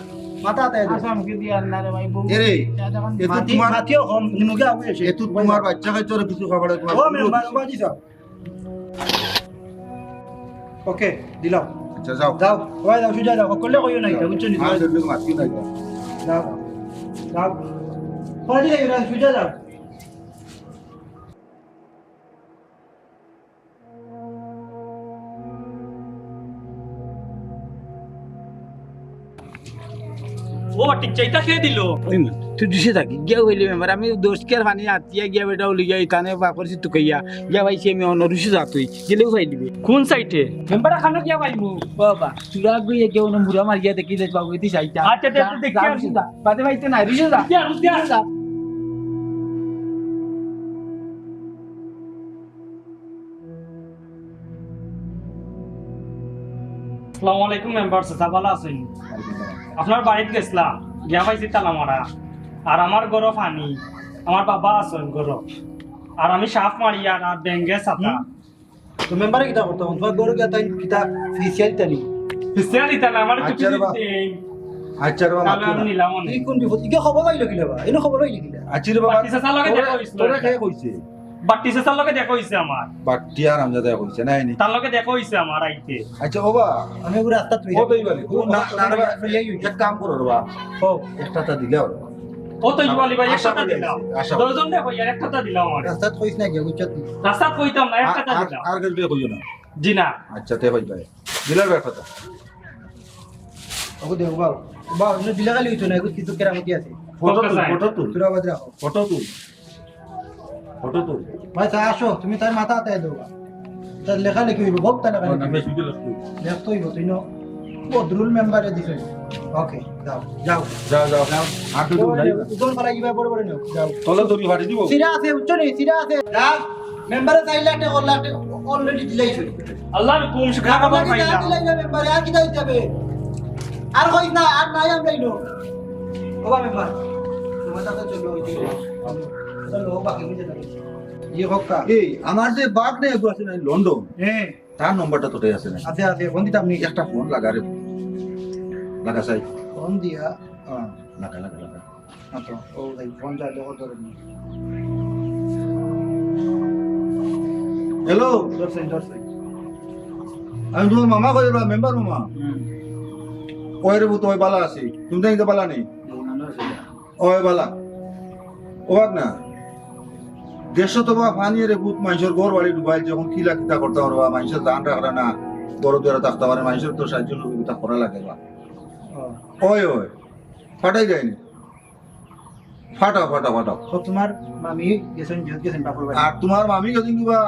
মাথা তাতায় দাও। আসাম কি দিয়ে আনলা রে ভাই, বউ? এরে, যা যখন এ তো মাটি, তোমার, মাটিও কম, মুখে আগুন এসে। এ তো তোমার বাচ্চা কাচ্চারে কিছু খাবার তোমার ও মেম্বার, ও বাজি যাও। ওকে, দিলাম। আচ্ছা, যাও। যাও, সবাই যাও, সুজা যাও। করলে কইও না, এটা বুঝছো নি? হ্যাঁ, জলদি মাতিও না, এটা। যাও, যাও। সবাই যাও, সুজা যাও। ও, ঠিক চাইতা খেয়ে দিল। ওই মা, তুই দুষে থাকি, গিয়া হইলে মেম্বার, আমি দশ কেয়ার পানি আতিয়া গিয়া বেটা হলি গিয়া, এখানে বা করছি তুকাইয়া, গিয়া ভাই সে আমি অন্য রুশি যা তুই, গেলেও খাই দিবে। কোন সাইডে? মেম্বার খানো গিয়া ভাই মু। বাবা, তুরা গই গিয়া অন্য মুরা মারিয়া দেখি দে বাবু, এটি চাইতা। আচ্ছা, দে, দে, দেখি যা, আমি। রুশি যা, বাদে ভাই তো নাই, রুশি যা। রুশি যা, রুশি যা। আসসালামু আলাইকুম মেম্বার চাচা, ভালা আছইন? আপনার বাড়িত গেছলাম, গিয়া পাইছি তালা মারা। আর আমার ঘরো পানি, আমার বাবা আছইন ঘরো। আর আমি সাফ মারিয়ার আর ব্যাঙে ছাতা। হুম? তো মেম্বারে কিতা করতা? তোমার ঘরো গিয়া তাইন কিতা ফেসিয়াল দিতা নি? ফেসিয়াল দিতা না, আমার একটু আচ্ছা রে বা। ফেসিয়াল দিতে। আচ্ছা রে বা, তাহলে মাতিও আমি না। নিলাম অনে। এই কোন বিপদ? ইগে খবর পাইলো কিলা বা? এনে খবর পাইলো কিলা? আচ্ছা রে বাবা, বাকি চাচার লগে তোরে, দেখা হইছিল। তোরে কে কইছে? বাট্টি চাচার লগে দেখা হইছে আমার। বাট্টি আর আমজা দেখা হইছে, না এনে? তার লগে দেখা হইছে আমার আইতে। আচ্ছা, ও বা। আমি ওগুলো রাস্তা তুই ও তো এই বাড়ি। ও না, না রে বা, এক কাম করো রে বা। ও। একটা তা দিলে ওরে বা। ও তো এই বাড়ি ভাই, আশা একটা তা করি দিলাম। আইছে, আশা করি। দশজন দেখা হইয়ার একটা তা দিলাম আমার। রাস্তাত কইস না গিয়া, বুঝছত নি? রাস্তাত কইতাম না, একটা তা আর, দিলাম। আর গেলে কইও না। জি না। আচ্ছা, তে হই ভাই। দিলার ব্যাপারটা। ওগো দেও বাবা। বাবা, আপনি দিলে খালি হইতো না, এগুলো কিছু কেরামতি আছে। ফটো তুল, ফটো তুল। তোরা বাদ রাখো। ফটো তুল। ফটো তুল। ভাই, তা আসো, তুমি তার মাথা আতায় দেও। তার লেখালেখি হইব, বহুত তার লেখালেখি। না, বেশি করে লেখতে হইব। লেখতে হইব, তুই ন-, বদরুল মেম্বারে দিছে। ওকে, যাও, যাও। যাও, যাও। যাও। আর তো তুমি যাইবা। উদল ফালাই দিবা, বড় বড় নেও। যাও। তলে দড়ি ফাটি দিব। সিরা আছে, উচ্চ নেই, সিরা আছে। যা, মেম্বারে চাইলে একটা করলে একটা already দিলাই শুরু। আল্লাহর হুকুম, শুক্রিয়া আপনাকে খবর পাইলাম। যা দিলাই না মেম্বারে, আর কি দিতে হবে? আর কইস না, আর নাই আমরা ইনো। বাবা মেম্বার, তোমার সাথে চলো, ওই দিকে। চলো, বাকি বুঝে যাবে। ই হক্কা। এই, আমার যে বাঘ নেই, এগু আছে না, লন্ডন। হ্যাঁ। তার নম্বরটা তোটাই আছে না? আছে, আছে, ফোন দিতাম নি। একটা ফোন লাগা রে। লাগা চাই। ফোন দিয়া, হ্যাঁ। লাগা, লাগা, লাগা। আচ্ছা, ও ভাই, ফোন চাইলে কত ধরে নি? হ্যালো। ধরছেন, ধরছেন। আমি তোমার মামা কই রে, মেম্বার মামা। হুম। ওই রে, তো ওই বালা আছি। তুমি তো বালা নেই। ওই বালা। ও বাপ না, দেশো তো বা পানি রে, বহুত মানুষের ঘর বাড়ি ডুবাই, যখন কিলা কিতা করতে পারবা, মানুষের জান রাখরা না, ঘর দুয়ারে থাকতে পারে, মানুষের তো সাহায্য সহযোগিতা করা লাগে বা। ও। ওই, ওই, ফাটাই যায়নি, ফাটাও, ফাটাও, ফাটাও। তো তোমার মামি গেছেন, জিহত গেছেন বাপর বাড়ি। আর তোমার মামি গেছেন কিবা,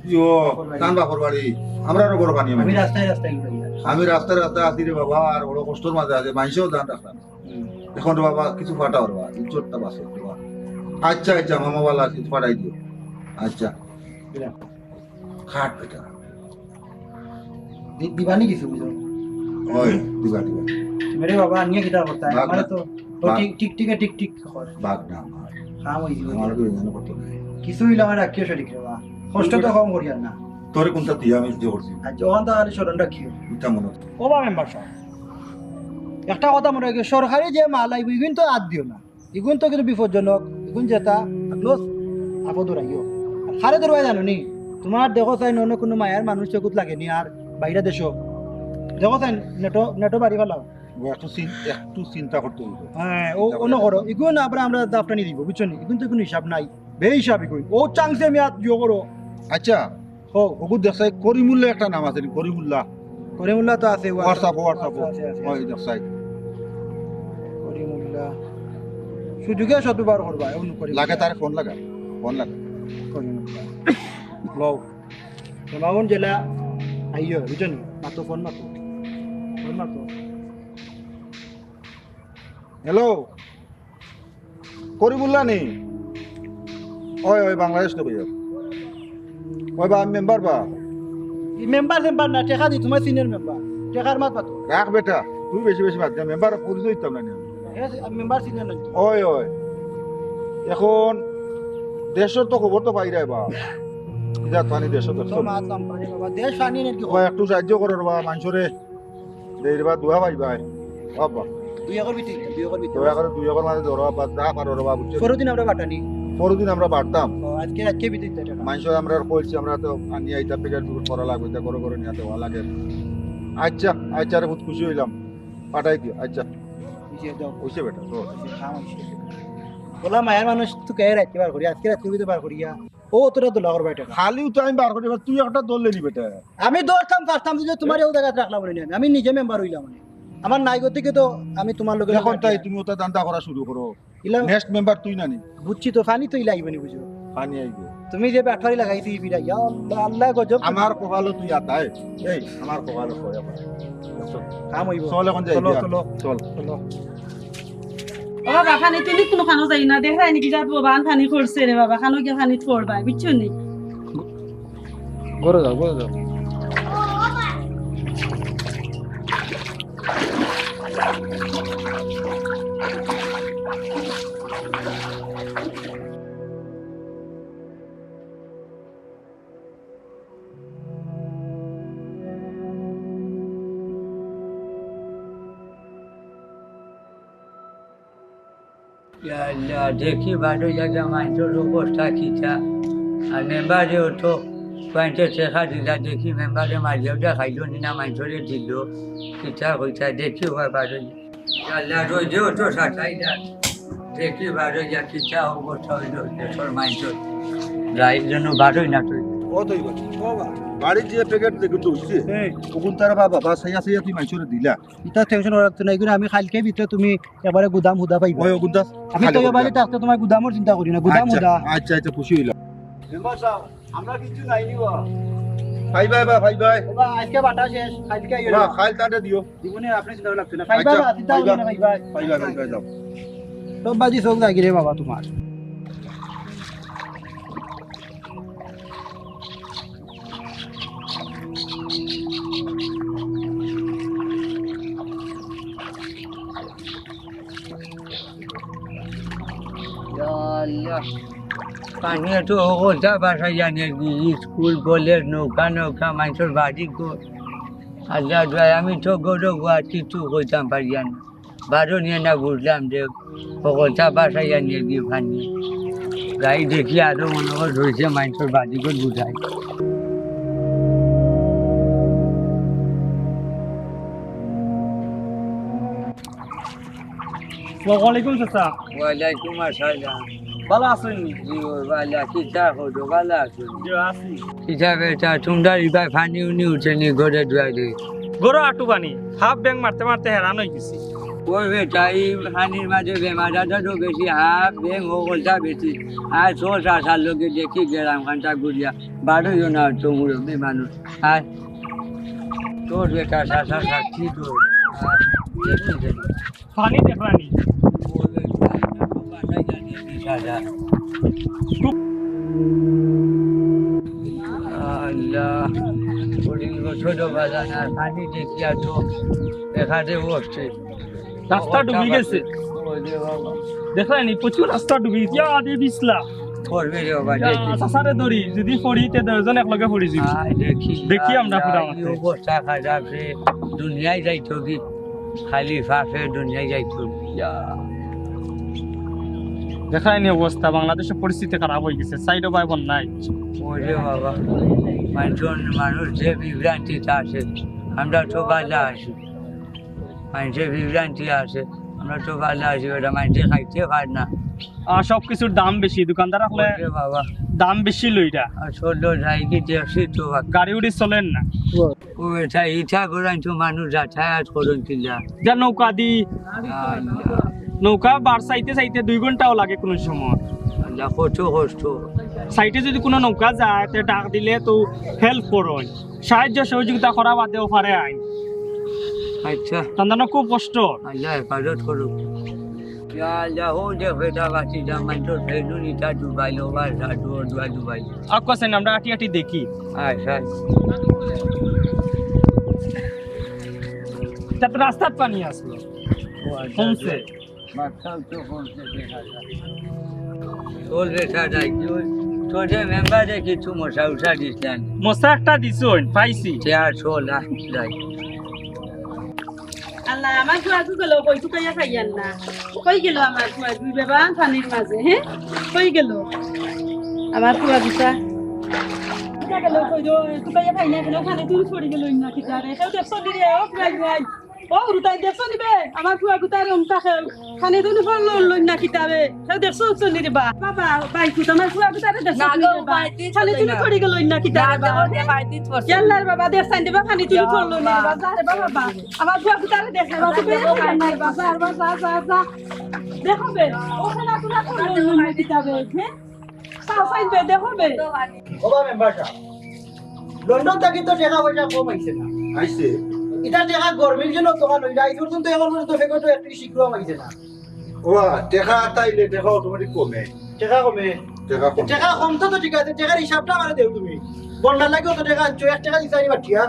ইয়ো, বাপর বাড়ি। কান বাপর বাড়ি, আমরা আরো ঘর পানি আমি আমি। রাস্তায় রাস্তায় ঘুরে বেড়াই। আমি রাস্তায় রাস্তায় আছি রে বাবা, আর বড় কষ্টর মাঝে আছে, মানুষেও জান রাখরা না। হুম। এখন রে বাবা, কিছু ফাটাও রে বাবা, ইজ্জতটা বাঁচে রে বাবা। আচ্ছা, আচ্ছা, মামা বালা আছে, ফাটাই দিও। আচ্ছা। দিলাম। খাট বেটা। দি-, দিবানি কিছু বুঝো? ওই, দিবা, দিবা। মেরে বাবা, নিয়ে কিতা করতা? বাঘ আমার না। তো, তো বাঘ। টিক, টিক, টিকে টিক, টিক কর। বাঘ না আমার। কাম হইছে, আমার হইছে। তো এখানে করতে নাই। কিছু হইলে আমার রাখিও শরীর রে বাবা। কষ্ট তো কম করিয়ার না। তোরে কোনটা দিয়া আমি ইয়ে করছি? আচ্ছা, ওখান তো খালি স্মরণ রাখিও। এটা মনে হয়। ও বা মেম্বার সাহেব, একটা কথা মনে রাখিও, সরকারি যে মাল আইব, ইগুন তো আর দিও না। ইগুন তো কিন্তু বিপজ্জনক, ইগুন যেটা, plus আপদ রাখিও। আর খারে দরবায় জানো নি, তোমার দেখো চাই অন্য কোনো মায়ার মানুষ চকুত লাগেনি আর বাইরে দেশো। দেখো চাই নেটো, নেটো বাড়ি ফালাও। ও একটু চিন-, একটু চিন্তা করতে হইব। হ্যাঁ, ও চিন্তা অন্য করে করো। দেখো। ইগুন আবার আমরা দাফটানি দিব, বুঝছো নি? ইগুন তো কোনো হিসাব নাই। বেহিসাব ইগুন। ও চান্সে আমি আর ইয়ে করো। আচ্ছা, হো। ওগু দেখছাই করিমুল্লা একটা নাম আছে নি, করিমুল্লা। করিমুল্লা তো আছে, WhatsApp, WhatsApp। আছে, আছে, আছে। ওই দেখছাই। করিমুল্লা। সুযোগে সদ্ব্যবহার করবা, এমন করিমুল্লা। লাগে তার ফোন লাগা, ফোন লাগা। করিমুল্লা। লও। জনগণ জেলা আইও, বুঝছো নি? মাতো, ফোন মাতো। ফোন মাতো। হ্যালো। করিমুল্লা নি? ওই, ওই, বাংলাদেশ তো কইও। ওই বা, আমি মেম্বার বা। ই মেম্বার, মেম্বার না, টেকা দি, তোমার সিনিয়র মেম্বার। টেকার মাত মাতো। রাখ বেটা, তুই বেশি বেশি মাত দে, মেম্বার পরিচয় দিতাম না নি আমি। এ, মেম্বার সিনিয়র না। ওই, ওই। এখন দেশর তো খবর তো পাইরায় বা। ইটা পানি দেশর তো। তো মাত নাম পানি বাবা, দেশ পানি নাকি? ওই একটু সাহায্য করো রে বা, মানুষরে। দে রে বা, দোয়া ভাই ভাই। বাবা। দুই একর ভিতরে, দুই একর ভিতরে। দয়া করে দুই একর মাঝে ধরো, বা যা পারো রে বা, বুঝছো? পরের দিন আমরা বাটানি। পরদিন আমরা বাড়তাম। ও, আজকে, আজকে বিদিন তো এটা। মানুষের আমরা আর কইছি, আমরা তো আনিয়া ইটা প্যাকেট টুকেট করা লাগবে, ইটা করে করে নিয়ে দেওয়া লাগে। আচ্ছা, আচ্ছা রে, বহুত খুশি হইলাম, পাঠাই দিও। আচ্ছা, এই যে দাও। হইছে বেটা, তো। কাম হইছে। বলা মায়ের মানুষ তো কে রাখতে বার করি, আজকে রাত্রে তো বার করিয়া। ও তোরা তো লাগর বেটা। খালিও তো আমি বার করি, এবার তুই একটা দৌড়লে নি বেটা। আমি দৌড়তাম, পারতাম, যে তোমার এই জায়গায় রাখলাম না আমি, আমি নিজে মেম্বার হইলাম না। আমার নাই গতিকে তো আমি তোমার লগে এখন তাই তুমি ওটা ধান্দা করা শুরু করো। ইলা নেক্সট মেম্বার তুই না নি? বুঝছি তো, পানি তো ইলা আইবো নি, বুঝো। পানি আইবো। তুমি যে ব্যাটারি লাগাইছো ই বিরা, ইয়া আল্লাহ, আল্লাহ গজব। আমার কপালো তুই আতায়। এই, আমার কপালো কয় আমার। কাম হইব। চল এখন যাই চলো, গিয়া। চলো। চল। চলো। ও বাবা, খানি তুমি কোনো খানো যাই না, দেখরায় নি কিতা বাবা, আন খানি করছে রে বাবা, খানো গিয়া খানি করবায়, বুঝছো নি? ঘরে যাও, ঘরে যাও। ইয়া আল্লাহ, দেখি বারইয়া গিয়া মাইনষর অবস্থা কিতা। আর মেম্বারেও তো কয়েকটা টেকা দিলা, দেখি মেম্বারে মারিয়াও দেখাইল নি না, মাইনষরে দিল, কিতা কইতা, দেখি ওবা বারইয়া। ইয়া আল্লাহ, রইদেও তো সাতাই না, দেখি বারইয়া কিতা অবস্থা হইল দেশর মাইনষর। রাইত যেন বারই না তুই। ও তো বাড়ির যে প্যাকেট দেখি তো হইছে, হ্যাঁ। ওগুন তারা বাবা, বা সাইয়া সাইয়া তুই মাইনষরে দিলা। ইতা টেনশন করা লাগতো না, এগুলো আমি কালকে ভিতরে তুমি একবারে গুদাম হুদা পাইবা। ওই গুদাম আমি খালি তো করবা। বাড়ি থাকতে তোমার গুদামর চিন্তা করি না, গুদাম আচ্ছা, হুদা। আচ্ছা, আচ্ছা, খুশি হইলাম। মেম্বার সাহেব, আমরা কিছু নাই নিবা। পাইবায় বা, পাইবায়। বাবা, আজকে বাটা শেষ, কালকে আইও। বাবা, কাল তাতে দিও। জীবনে আপনি চিন্তা করা লাগতো না। পাইবায় আচ্ছা, বা, চিন্তা করি না, পাইবায়। পাইবায়, পাইবায়, যাও। সব বাজি চোখ জাগি রে বাবা তোমার। ইয়া আল্লাহ। পানি তো হকলতা বাসাইয়া নিয়া দি, স্কুল, কলেজ, নৌকা, নৌকা, মাইনষর বাড়ি ঘর। আল্লাহ দোয়াই, আমি তো গরু গোয়াত কিচ্ছু কইতাম পারিয়ার না। বারো নিয়া না বুঝলাম যে হকলতা বাসাইয়া নিয়া দি পানি। যাই দেখি আরো মনে হয় রইছে মাইনষর বাড়ি ঘর বুঝাই। আসসালামু আলাইকুম চাচা। ওয়ালাইকুম আসসালাম। ভালা আছইন নি? জি, ও ভালা, কিতা করো, ভালা আছইন? জি, আছি। কিতা বেটা, তুমরার ইবায় পানি উনি উঠে নি ঘরো দুয়ারে? ঘরো আটু পানি, হাফ ব্যাং মারতে মারতে হেরান অই গেছি। ওই বেটা, ই পানির মাঝে বেমার আজারও বেশি, হাফ ব্যাং হকলতা বেশি। আর ছোট চাচার লগে দেখি গেলাম খানটা ঘুরিয়া, বারইও না তো মুরব্বি মানুষ। আর তোর বেটা চাচা সাক্ষী তো, আর দেখি দেখি। পানি দেখলানি। আল্লাহ, কঠিন ছোট বাজান আর পানি দেখিয়া তো এখানে বসছে। রাস্তা ডুবি গেছে। ওরে বাবা। দেখলানি, প্রচুর রাস্তা ডুবি গেছে। ইয়া, আদে বিসলা। পড়বে রে বাবা, ইয়া, দেখি। চাচারে ধরি, যদি পড়ি, তে দশজন একলগে পড়ি যাইবো। আয় দেখি, দেখি আমরা ইয়া, পুরা এই মাঠে। অবস্থা খারাপ রে, দুনিয়ায় যাইতো কি? খালি ফাফে দুনিয়ায় যাইতো। ইয়া। দেখলানি অবস্থা, বাংলাদেশর পরিস্থিতি খারাপ অই গেছে, সাইডো বায় বন্যায়। ওরে বাবা, মানুষ, মানুষ যে বিভ্রান্তিতে আছে, আমরা তো বালা আছি। মানুষে বিভ্রান্তি আছে, আমরা তো বালা আছি, ওটা মানুষে খাইতে পারে না। আর সব কিছুর দাম বেশি, দোকানদার অকলে ওরে বাবা। দাম বেশি লইরা। আর চললো যাই কি দেখছি তো বাবা। গাড়ি উড়ি চলের না। ও বেটা, ইটা করাইন তো মানুষ যাতায়াত করইন কিলা? যা নৌকা দি। আল্লাহ। নৌকা বার চাইতে চাইতে দুই ঘন্টাও লাগে কোনো সময়। আল্লাহ, কত কষ্ট। সাইডে যদি কোনো নৌকা যায়, তে ডাক দিলে তো হেল্প করইন। সাহায্য সহযোগিতা করা বাদেও পারে আইন। আচ্ছা। তান দানো খুব কষ্ট। আল্লাহ হেফাজত করুক। ইয়া আল্লাহ, ও যে বেটা বাঁচি যা, মাইনষর বেলুন ইটা ডুবাইলো, বা সাধু ডুবা ডুবাইলো। আক্কু আছেন, আমরা আটি আটি দেখি। আচ্ছা। তাত রাস্তাত পানি আসলো। ও আচ্ছা, কমছে। আচ্ছা। মাথাও তো কমছে দেখা যায়। চল রে সাদাই, কি ওই ছোট মেম্বারে কিছু মশা উষা দিস না। মশা একটা দিছইন, পাইছি। চেয়ার চল, আহ, যাই। আর আল্লাহ, আমার ফুয়াগু গেল কই, তুকাইয়া পাইয়ার না। কই গেল আমার ফুয়াগু, বেবান পানির মাঝে, হে? কই গেল আমার ফুয়াগুতা? ইটা গেল কই, তুকাইয়া পাই না, কেনে পানিত পড়ি গেল না কিতারে? কেউ দেখছো নি রে? ও ফুয়াগু, ও হুরুতাইন দেখছো নি বে? আমার ফুয়াগুতারে অমতা কেউ পানিত পড়লো না কিতারে? কেউ দেখছো নি রে বা? বাবা, ভাই, তুই তো আমার ফুয়াগুতারে দেখছো না নি গো, রে বা? পানিত পড়ি গেল না কিতারে বা? ইয়াল্লা রে বাবা, দেখছইন রে বা, পানিত পড়লো না রে বা। যা রে বা বাবা। আমার ফুয়াগুতারে দেখো, বাবা, তুমি দেখো না, বাবা, যা, বাবা, যা, যা, যা। দেখো বে, ও খেলাধুলা করলো না কিতাবে, হ্যাঁ? তাও চাইবে, দেখো বে। ও বা মেম্বার সাব, লন্ডন থাকি তো টেকা পয়সা কম আইছে না। আইছে। ইটা টেকা গরমির জন্য দোকান অইলা, এই পর্যন্ত এখন পর্যন্ত ফেকটো একটি শিকড়ও আইছে না। ও বা, টেকা তাইলে টেকা অটোমেটিক কমে। টেকা কমে? টেকা কমে। টেকা কম তো, তো ঠিক আছে, টেকার হিসাবটা আমারে দেও তুমি। বন্যার লাগি অত টেকা আনছো, এক টেকা দিছো নি বাটিয়া?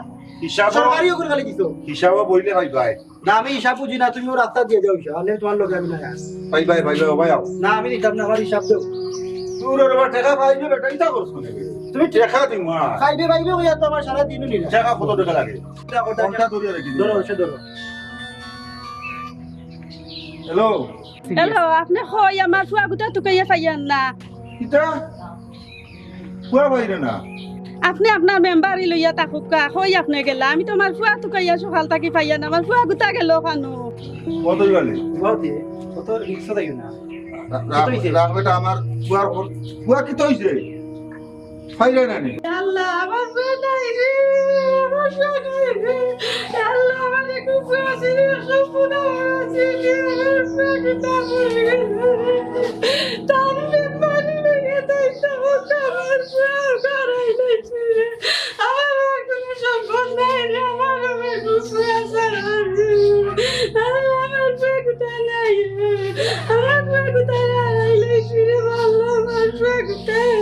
হিসাব সরকারি ওগুলো খালি দিছো। হিসাব বইলে ভাই ভাই। না, আমি হিসাব বুঝি না, তুমি ও রাস্তা দিয়া যাও হিসাব, আনলে তোমার লগে আমি না আস। ভাই ভাই, ভাই ভাই, ও ভাই আও। না, আমি নিতাম না, আমার হিসাব দেও। তোর ওর আবার টেকা পাইবে বেটা, ইতা করছ কেনে? তুমি টেকা দিমু আর। খাইবে পাইবে কইয়া তো আমার সারা দিনও নিলা। টেকা কত টেকা লাগে? টেকা কত? ফোনটা ধরিয়া রাখি দিও। ধরো, সে ধরো। হ্যালো। হ্যালো, আপনে কই আমার ফুয়াগুতা তুকাইয়া পাইয়ার না? কিতা? ফুয়া বাইরে না? আপনে আপনার মেম্বারি লইয়া থাকুক্কা, কই আপনে গেলা? আমি তো আমার ফুয়া তুকাইয়া সকাল থাকি পাইয়ার না, আমার ফুয়াগুতা গেল কানো? কত গেলে? কত রিক্সা যাইও না। রা-, রা-, কত হইছে? রাখ বেটা, আমার ফুয়ার খবর, ফুয়া কিতা হইছে? পাইলে না নি? আল্লাহ, আমার ফুয়া নাই রে, আমার ফুয়া নাই রে। আল্লাহ, আমার একটু ফুয়া ছিল, সব ফুয়া আমার ছিল, আমার ফুয়া কিতা করে গেল রে? তার মেম্বারি লইয়া যাইতে হবে, আমার ফুয়া হারাই গেছে রে। আমার আর কোনো সম্পদ নাই রে, আমার আর কোনো ফুয়া ছাড়া রে। আল্লাহ, আমার ফুয়া কোথায় নাই রে? আমার ফুয়া কোথায় হারাই লাইছি রে আল্লাহ, আমার ফুয়া কোথায়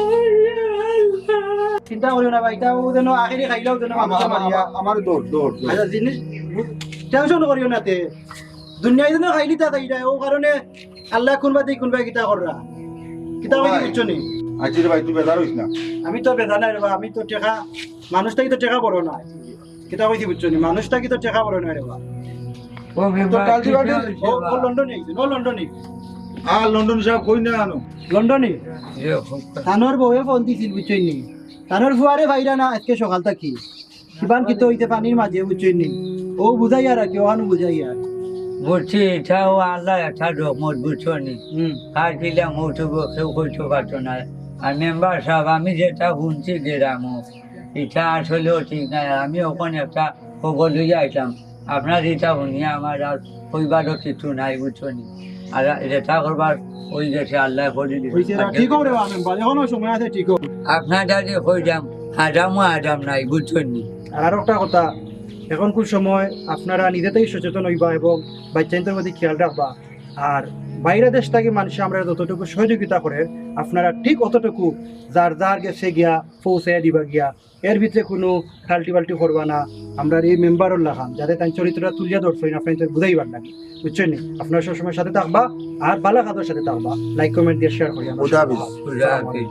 রে আল্লাহ? চিন্তা করিও না ভাই, ইটা ও যেন আখেরি খাইলাও যেন আমার, মাথা আমার, মারিয়া। আমার, আমার দৌড়, দৌড়, দৌড়। আচ্ছা, জিনিস টেনশন করিও না তে। দুনিয়ায় যেন খাইলি তা খাইলাই, ও কারণে আল্লাহ কোনবা দি কোনবা কিতা কররা। কিতা কইছি ভাই। বুঝছো নি? আচ্ছা রে ভাই, তুই বেজার হইস না। আমি তো বেজার নাই রে বা, আমি তো টেকা, মানুষ থাকি তো টেকা বড় না। কিতা কইছি বুঝছো নি? মানুষ থাকি তো টেকা বড় না রে বা। ও তো মেম্বার, টালটি বাটি। ও, ও লন্ডনে আইছে, ও লন্ডনে। আর লন্ডন সাহেব কই না আনো? লন্ডনে? এ, হোক। তানোর বউয়ে ফোন দিছিল বুঝছো নি? তানোর ফুয়ারে পাইরা না আজকে সকাল থাকি। কিবান কিতা হইতে পানির মাঝে, বুঝছইন নি? ও বুঝাইয়া রাখি, ওহানও বুঝাইয়া। বুঝছি, ইটা ও আল্লাহ একটা রহমত, বুঝছো নি? হুম। কার কিলা মৌত হইব, কেউ কইতে পারতো না। আর মেম্বার সাহেব, আমি যেটা শুনছি গ্রামো, ইটা আসলেও ঠিক নাই। আমি অখন একটা খবর লইয়া আইতাম, আপনার ইটা শুনিয়া আমার আর কইবারও কিছু নাই, বুঝছো নি? আর যেটা করবার অই গেছে, আল্লাহ করি দিছে। হইছে না, ঠিক হবে রে বা মেম্বার, এখনো সময় আছে, ঠিক হবে। আপনার দাদি কই যাম, আরামও আরাম নাই, বুঝছইন নি? আর আরো একটা কথা, এখন কোন সময় আপনারা নিজে থাকি সচেতন হইবা এবং বাচ্চাইন্তর প্রতি খেয়াল রাখবা। আর বাইরে দেশ থাকি মানুষে আমরা যতটুকু সহযোগিতা করে, আপনারা ঠিক অতটুকু যার যার গেছে গিয়া পৌঁছাইয়া দিবা গিয়া। এর ভিতরে কোনো খালটি বালটি করবা না। আমরা এই মেম্বারর লাখান, যাতে তাই চরিত্রটা তুলিয়া ধরছইন, আপনারা তো বুঝাইবার লাগে, বুঝছইন নি? আপনারা সবসময় সাথে থাকবা, আর বালা কাজর সাথে থাকবা। Like, comment দিয়া share করি আমরা। খুদা হাফিজ। খুদা হাফিজ।